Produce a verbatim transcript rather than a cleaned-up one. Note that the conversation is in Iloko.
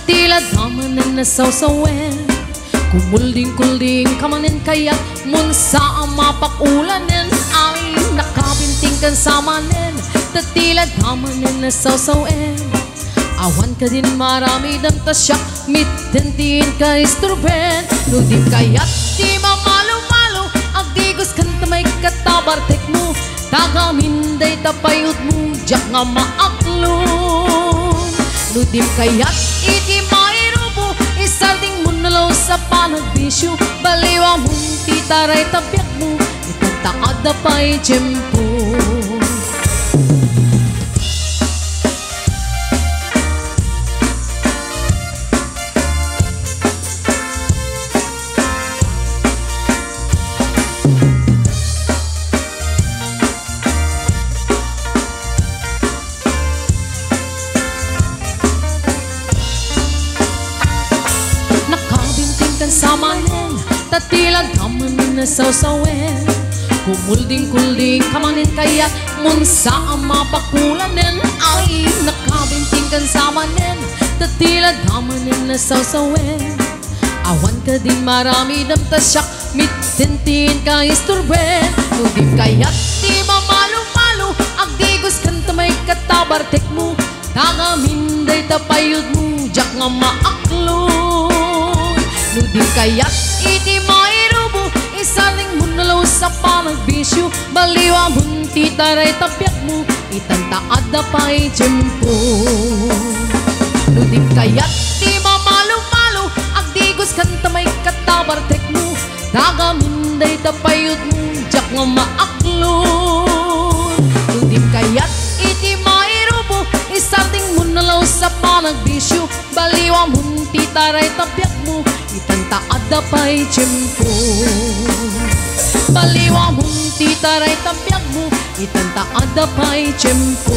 Ti lada manen a sawsawen, kumuldingkulding ka manen kayat, munsa a mapakulanen, ay nakabinting kan samanen. Ta ti lada manen a sawsawen, awan kadin maaramidem ta siak mitten ti inka istorben. No di kayat ti mamalumalo, agdigos kan ta maikkat ta bartekmo, tagamin dayta payudmo, diak nga maaklon. No di kayat iti mairubo, isardingmo no laus a panagbisio, baliwamon ti taray ta biagmo, itan ta adda pay tiempo. Nakabinting kan samanen, ta ti lada manen a sawsawen, kumuldingkulding ka manen kayat, munsa a mapakulanen, ay nakabinting kan samanen, ta ti lada manen a sawsawen, awan kadin maaramidem ta siak mitten ti inka istorben. No di kayat ti mamalumalo, agdigos kan ta maikkat ta bartekmo, tagamin dayta payudmo, diak nga maaklon. No di kayat iti mairubo, isardingmo no laus a panagbisio, baliwamon ti taray ta biagmo, itan ta adda pay tiempo. No di kayat ti mamalumalo, agdigos kan ta maikkat ta bartekmo, tagamin dayta payudmo, diak nga maaklon. No di kayat iti mairubo, isardingmo no laus a panagbisio, baliwamon ti taray ta biagmo, itan ta adda pay tiempo. Baliwamon ti taray ta biagmo, itan ta adda pay tiempo.